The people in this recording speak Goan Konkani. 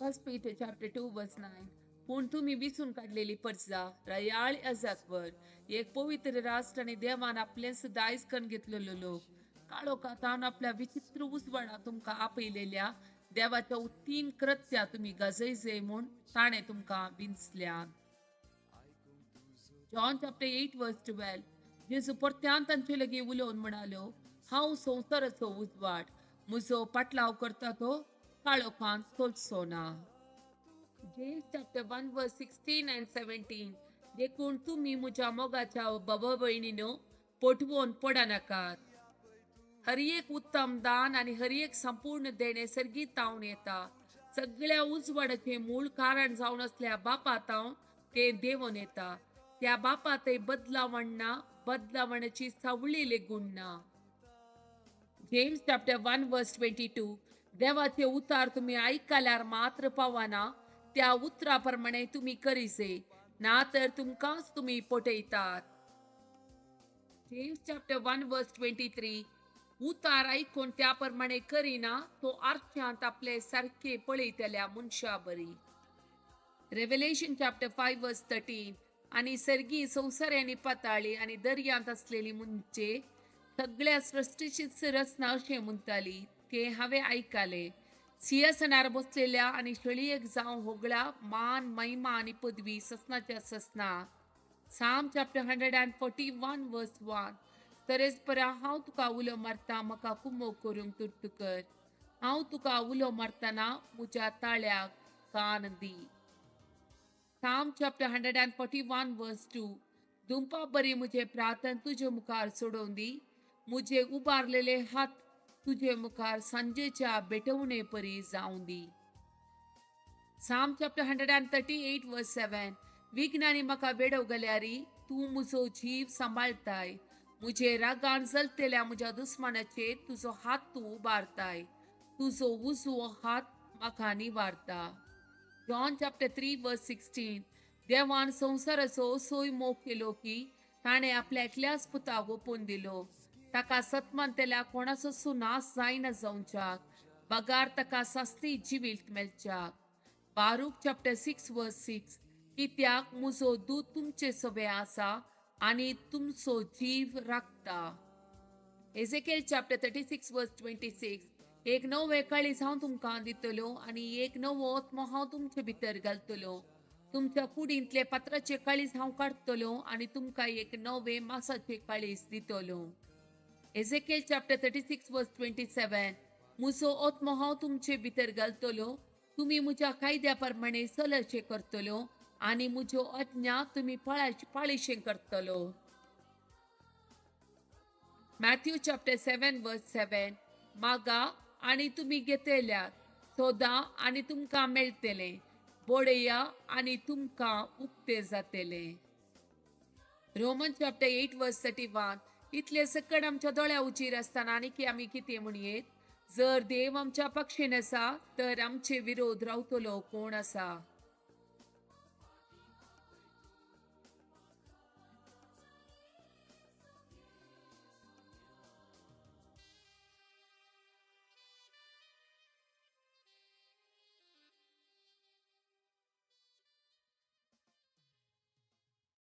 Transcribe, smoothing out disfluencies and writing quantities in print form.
1 Peter chapter 2 verse 9. पूण तुमी विचून काडलेली परजा, रयाळ अजाकवर, एक पवित्र राष्ट्र आनी देवान आपलेंच दायज करून घेतलेलो लोक, काळोखांत आपल्या विचित्र उजवाडा तुमकां आपयलेल्या देवाच्या उत्तीम कृत्या तुमी गाजयजे म्हूण ताणें तुमकां विंचल्यात. John chapter 8 verse 12. जेजू परत्यान तांचे लागीं उलोवन म्हणालो, हांव संवसाराचो उजवाड, म्हजो पाटलाव करता तो काळोखांत चलचो ना. James chapter 1 verse 16 and 17. देखून तुमी म्हज्या मोगाच्या बाबा भयणीनो पटवून पडनाकात. हर एक उत्तम दान आनी हर एक संपूर्ण देणें सर्गीत तावन येता. सगळ्या उजवाडाचें मूळ कारण जावन आसल्या बापा तावन तें देंवन येता. त्या बापा थंय बदलावण ना, बदलावणाची सावळी लेगून ना. James chapter 1 verse 22. देवाचे उतार तुमी आयकल्यार मात्र पावना, त्या उतरा प्रमाणे तुमी करिजे, ना तर तुमकांच तुमी पटयतात. James chapter 1 verse 23. उतार आयकून त्या प्रमाणे करिना तो आरशांत आपले सारके पळयतल्या मनशा बरी. Revelation chapter 5 verse 13. आनी सर्गी संवसारांनी पाताळी आनी दर्यांत आसलेली म्हणजे सगळ्या सृश्टीचीच रचना अशें म्हणटाली तें हांवें आयकलें. सिंहासनार बसलेल्या आनी शेळयेक जावं होगळा मान महिमा आनी पदवी ससनाच्या ससना. Psalm chapter 141 verse 1. तरेच परा हांव तुका उलो मारता, म्हाका कुमोक करूंक तुर्त कर. हांव तुका उलो मारतना म्हज्या ताळ्याक कान दी. Psalm chapter 141 verse 2. दुंपा बरी म्हजें प्रार्थन तुजे मुखार सोडोवन दी, म्हजे उबारलेले हात तुजे मुखार सांजेच्या बेटवणे परी जावं दी. Psalm chapter 138 verse 7. विघ्नांनी म्हाका वेडव घाल्यारी तूं म्हजो जीव सांबाळताय. म्हजे रागान चलतल्या म्हज्या दुस्मानाचेर तुजो हात तूं उबारताय, तुजो उजवो हात म्हाका निवारता. John chapter 3 verse 16. देवान संवसाराचो असोय मोग केलो की ताणें आपल्या एकल्याच पुताक ओपून दिलो, ताका सतमानतेल्या कोणाचो नाश जायना जावच्याक, बगार ताका सास्ती जिवीत मेळच्याक. Baruch chapter 6 verse 6. कित्याक म्हजो दूत तुमचे सवे आसा आनी तुमचो जीव राखता. Ezekiel chapter 36 verse 26. एक नवें काळीज हांव तुमकां दितलो आनी एक नवो आत्मो हांव तुमचे भितर घालतलो. तुमच्या कुडींतले पात्राचे काळीज हांव काडटलो आनी तुमकां एक नवें मासाचें काळीज दितलो. Ezekiel chapter 36 verse 27. म्हजो आत्मो हांव तुमचे भितर घालतलो, तुमी म्हज्या कायद्या प्रमाणे चलचें करतलो आनी म्हज्यो आज्ञा तुमी पाळिशें करतलो. Matthew chapter 7 verse 7. मागा आनी तुमी घेतल्यात, सोदा आनी तुमकां मेळटलें, बडया आनी तुमकां उक्तें जातलें. Roman chapter 8 verse 31. इतले सकट आमच्या दोळ्या उचीर आसतना आनी की आमी कितें म्हणयेत? जर देव आमच्या पक्षीन आसा तर आमचे विरोध रावतलो कोण आसा?